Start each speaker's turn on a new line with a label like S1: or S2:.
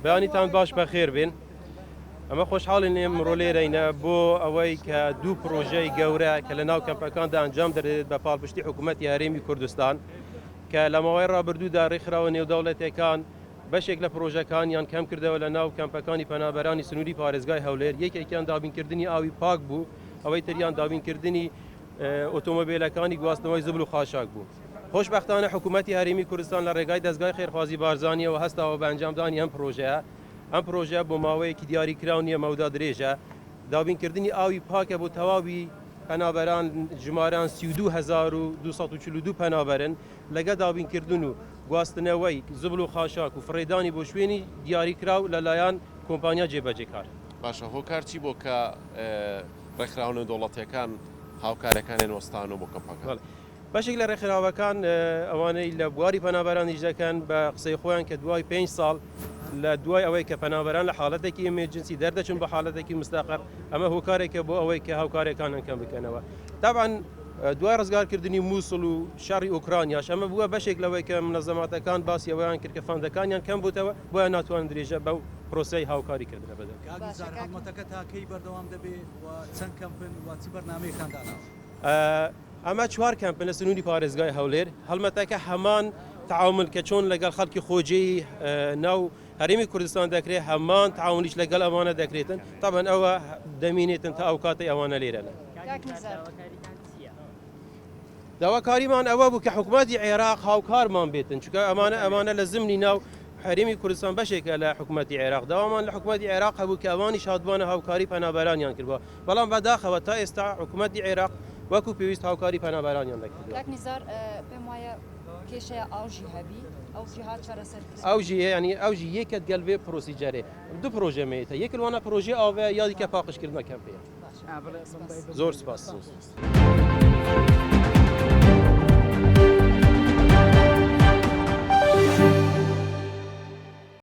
S1: بەیانیتان باش بەخێر بێن. ئەمە خۆشحاڵین ئێمڕۆ لێرەینە بۆ ئەوەی کە دوو پرۆژەی گەورە کە لە ناو کەمپەکاندا ئەنجام دەدرێت بە پاڵپشتی حکوومەتی هەرێمی کوردستان کە لە ماوەی ڕابردوودا ڕێکخراوە نێودەوڵەتیەکان بەشێک لە پرۆژەکانیان کەم کردەوە لە ناو کەمپەکانی پەنابەرانی سنووری پارێزگای هەولێر یەکێکیان دابینکردنی ئاوی پاک بوو ئەوەی تریان دابینکردنی ئۆتۆمۆبیلەکانی گواستنەوەی زبل و خاشاک بوو. خۆشبەختانە حکوومەتی هەرێمی کوردستان لە ڕێگای دەزگای خێرخوازی بارزانییەوە هەستاوە بە ئەنجامدانی ئەم پرۆژەیە. ئەم پرۆژەیە بۆ ماوەیەکی دیاریکراو نییە، مەودا درێژە. دابینکردنی ئاوی پاکە بۆ تەواوی پەنابەران، ژمارەیان 32242 پەنابەرن، لەگەڵ دابینکردن و گواستنەوەی زبڵ و خاشاک و فڕێدانی بۆ شوێنی دیاریکراو لەلایەن کۆمپانیا جێبەجێکار.
S2: باشە هۆکار چی بووە کە ڕێکخراوە نێودەوڵەتییەکان هاوکارییەکانیان وەستانەوە بۆ کەمپەکان؟
S1: بەشێک لە ڕێکخراوەکان ئەوانەی لە بواری پەنابەرانیش دەکەن بە قسەی خۆیان کە دوای پێنج ساڵ لە دوای ئەوەی کە پەنابەران لە حاڵەتێکی emergency دەردەچون بە حاڵەتێکی مستەقەر ئەمە هۆکارێکە بۆ ئەوەی کە هاوکارەکانیان کەم بکەنەوە تابعاً دوای ڕزگارکردنی مووسڵ و شەڕی ئۆکرانیاش ئەمە بووە بەشێک لەوەی کە منەزەماتەکان باسی ئەوەیان کرد کە fund ەکانیان کەم بووتەوە بۆیان ناتوانن درێژە بەو پرۆسەی هاوکاری کردنە بدەن.
S3: کاک نزار هەڵمەتەکە تا کەی بەردەوام دەبێ و چەند کەمپن و چ بەرنامەیەکتان داناوە؟
S1: ئەمە چوار کەمپن لە سنووری پارێزگای هەولێر، هەڵمەتەکە هەمان تعامل کە چۆن لەگەڵ خەڵکی خۆجێی ناو هەرێمی کوردستان دەکرێت هەمان تعاونیش لەگەڵ ئەوانە دەکرێتن تابەن ئەوە دەمینێتن تا ئەو کاتەی ئەوانە لێرەن. داواکاریمان ئەوە بوو کە حکوومەتی عێراق هاوکارمان بێتن چونکە ئەمانە ئەمانە لە زمنی ناو هەرێمی کوردستان بەشێکە لە حکوومەتی عێراق داوامان لە حکوومەتی عێراق هەبوو کە ئەوانیش هاتبووانە هاوکاری پەنابەرانیان کردبووە بەڵام بەداخەوە تا ئێستا حکوومەتی عێراق وەکو پێویست هاوکاری پەنابەرانیان نەکردووە.
S4: کاک نزار پێم وایە کێشەیە ئاو ژی هەبی ئەو ژی هات چارەسەر کرد.
S1: ئەو ژی یانی ئەو ژی یەکەت گەل ڤێ پرۆسیجەرێ دو پرۆژە مەیتە یەک لوانە پرۆژەی ئاڤە یا دیکە پاقژکردنە کەمپێیە.
S4: باشە سپاس.
S1: زۆر سپاس.
S4: سپاس.